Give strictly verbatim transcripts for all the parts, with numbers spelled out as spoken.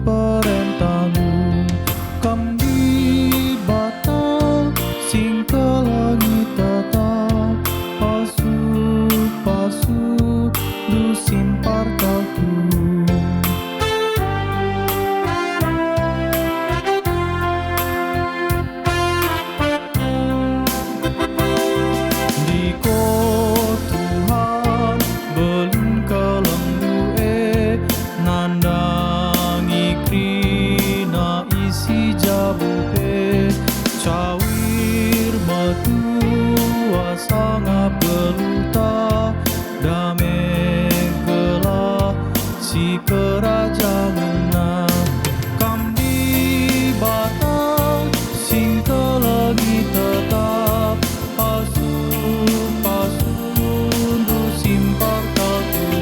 perentahNdu. Kam Dibata si ngkelengi tetap, pasu-pasuNdu si mpartakku. Ndiko Tuhan, belin kelengndu e, nandangi kerina isi jabu pe. Cawir metua sangap geluhta, dame gelah si kerajangenna. Kam Dibata si ngkelengi tetap, pasu-pasuNdu si mpartakku.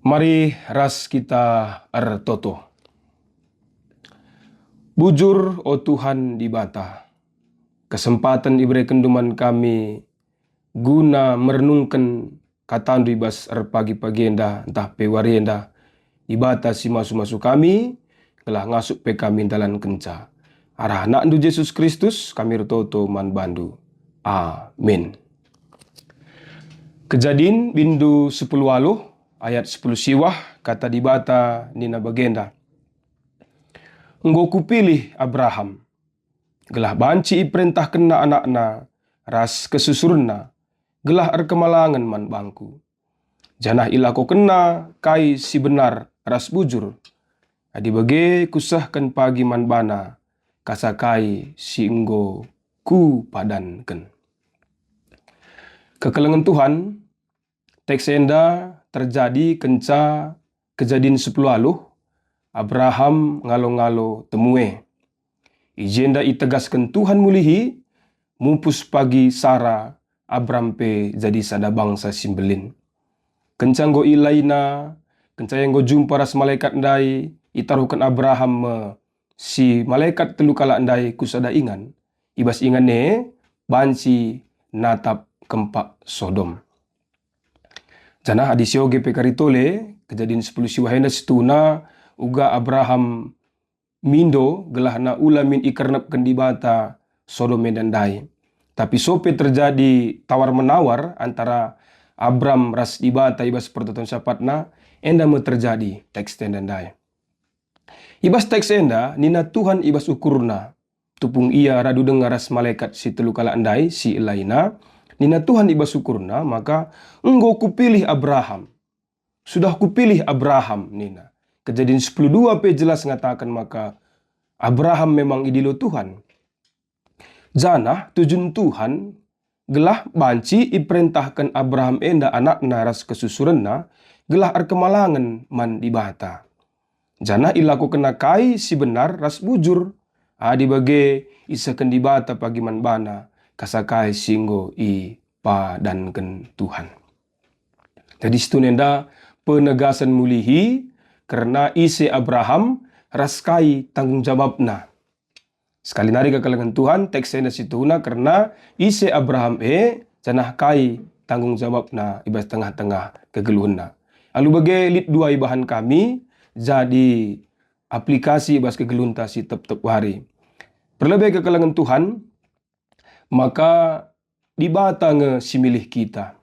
Mari ras kita ertoto. Bujur, o Tuhan Dibata, kesempaten iberekenNdu man kami guna merenungken KataNdu i bas erpagi-pagi enda ntah pe wari enda. Dibata si masu-masu kami, gelah ngasup pe kami ndalankenca. Arah AnakNdu Jesus Kristus kami ertoto man baNdu. Amin. Kejadin bindu sepuluh waluh ayat sepuluh siwah, Kata Dibata nina bagenda, "Enggo Kupilih Abraham, gelah banci iperentahkenna anakna ras kesusurenna, gelah erkemalangen man bangKu. Janah ilakokenna kai si benar ras bujur. Adi bage Kusehken pagi man bana kasa kai si enggo Kupadanken." Kekelengen Tuhan, teks enda terjadi kenca Kejadin sepuluh waluh, Abraham ngalo-ngalo temue. I jenda itegasken Tuhan mulihi, mupus pagi Sara, Abram pe jadi sada bangsa si mbelin. Kenca enggo ilaina, kenca ia enggo jumpa ras malekat ndai, itaruhken Abraham me si malekat telu kalak ndai ku sada ingan. I bas ingan e banci natap kempak Sodom. Janah adi sioge pe kari tole, Kejadin sepuluh siwah enda situhuna uga Abraham mindo gelahna ula min ikernepken Dibata Sodom enda ndai. Tapi so pe terjadi tawar-menawar antara Abram ras Dibata i bas pertoton sapatna, enda me terjadi teks enda ndai. I bas teks enda nina Tuhan i bas ukurna, tupung ia radu denga ras malekat si telu kalak ndai si elaina, nina Tuhan i bas ukurna maka, "Enggo Kupilih Abraham. Sudah Kupilih Abraham," nina. Kejadin sepuluh dua pe jelas ngataken maka Abraham memang idilo Tuhan. Janah tujun Tuhan gelah banci iperentahken Abraham enda anakna ras kesusurenna gelah erkemalangen man Dibata. Janah ilakokenna kai si benar ras bujur, adi bage isehken Dibata pagi man bana kasa kai si enggo ipadanken Tuhan. Jadi situhuna enda penegasen mulihi kerna ise Abraham ras kai tanggung jawabna. Sekali nari kekelengen Tuhan, teks enda situhuna kerna ise Abraham e, janah kai tanggung jawabna i bas tengah-tengah kegeluhenna. Alu bage lit dua ibahan kami jadi aplikasi i bas kegeluhenta si tep-tep wari. Perlebe kekelengen Tuhan, maka Dibata nge si milih kita.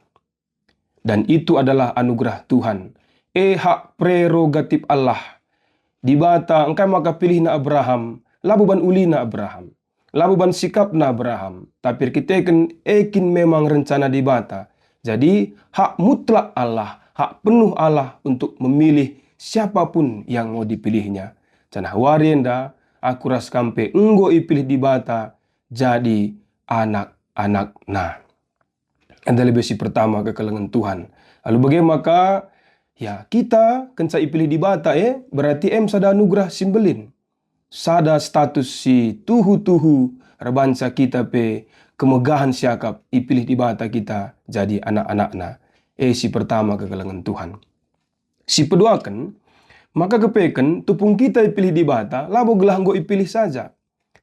Dan itu adalah anugerah Tuhan. E hak prerogatif Allah. Dibata engkai maka pilihna Abraham, labo ban ulina Abraham, labo ban sikapna Abraham, tapi erkiteken e kin memang rencana Dibata. Jadi, hak mutlak Allah, hak penuh Allah untuk memilih siapapun yang mau dipilihnya. Janah wari enda, aku ras kam pe enggo ipilih Dibata jadi anak-anakNa. Enda lebe si pertama kekelengen Tuhan. Alu bage maka, ya, kita kenca ipilih Dibata, e, berarti em sada anugerah si mbelin. Sada status si tuhu-tuhu erbanca kita pe kemegahen siakap ipilih Dibata kita jadi anak-anakNa. E, si pertama kekelengen Tuhan. Si peduaken, Maka kepeken tupung kita ipilih Dibata, labo gelah enggo ipilih saja.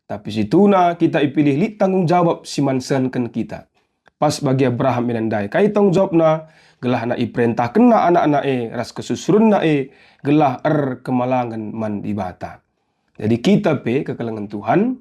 Tapi situhuna kita ipilih lit tanggung jawab si man sehken kita. Pas bagi Abraham enda ndai, kai tanggung jawabna? Gelahna iperentahkenna anakna e ras kesusurenna e gelah erkemalangen man Dibata. Jadi kita pe kekelengen Tuhan,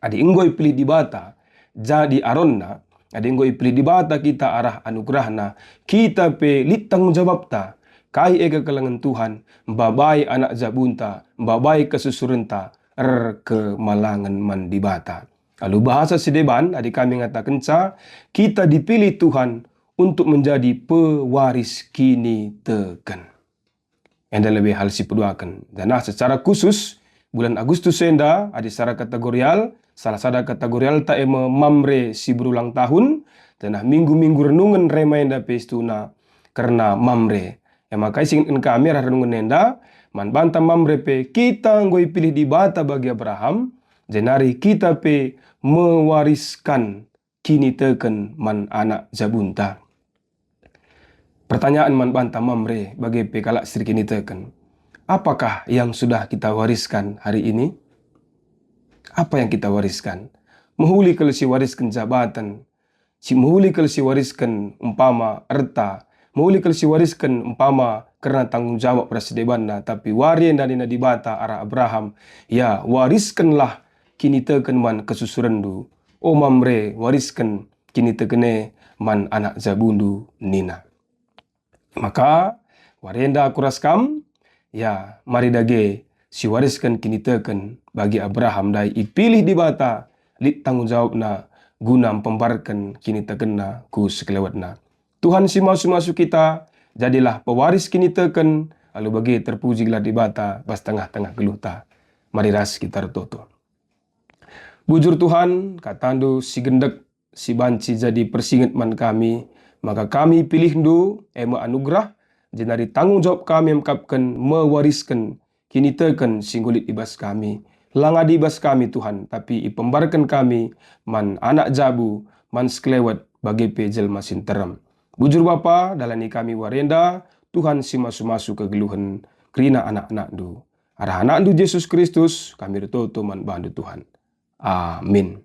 adi enggo ipilih Dibata jadi aronna, adi enggo ipilih Dibata kita arah anugerahna, kita pe lit tanggung jawabta. Kai e kekelengen Tuhan? Mbabai anak jabunta, mbabai kesusurenta, erkemalangen man Dibata. Alu bahasa si deban, adi kami ngatakenca, kita dipilih Tuhan untuk menjadi pewaris kiniteken. Enda lebe hal si peduaken. Janah secara khusus, bulan Agustus enda, adi secara kategorial, salah sada kategorialta e me Mamre si berulang tahun, janah minggu-minggu renungen rema enda pe situhuna kerna Mamre. E maka isingetken kami arah renungen enda, man banta Mamre pe kita enggo ipilih Dibata bagi Abraham, jenari kita pe mewariskan kiniteken man anak jabunta. Pertanyaan man banta Mamre bage pe kalak si erkiniteken. Apakah yang sudah kita wariskan hari ini? Apa yang kita wariskan? Mehuli kal si warisken jabaten, si mehuli kal si warisken umpama erta, mehuli kal si warisken umpama kerna tanggung jawab ras debanna, tapi wari enda nina Dibata arah Abraham, ya, wariskenlah kiniteken man kesusurenndu. O Mamre, warisken kiniteken e man anak jabundu, nina. Maka, wari enda aku ras kam, ya, mari dage siwarisken kiniteken bagi Abraham ndai ipilih Dibata, lit tanggung jawabna guna mpembarken kinitekenna ku sekelewetna. Tuhan si masu-masu kita, jadilah pewaris kiniteken, alu bage terpuji gelar Dibata bas tengah-tengah geluhta. Mari ras kita ertoto. Bujur Tuhan, katandu si gendek, si banci jadi persinget man kami, maka kami pilihndu, e me anugerah, jenari tanggung jawab kami emkapken mewarisken kiniteken si enggo lit i bas kami. La ngadi i bas kami, Tuhan, tapi ipembarken kami man anak jabu, man sekelewet, bage pe jelma si nterem. Bujur Bapa, dalani kami wari enda, Tuhan si masu-masu kegeluhen, kerina anak-anakndu. Arah anakndu Jesus Kristus, kami ertoto man bandu, Tuhan. Amin.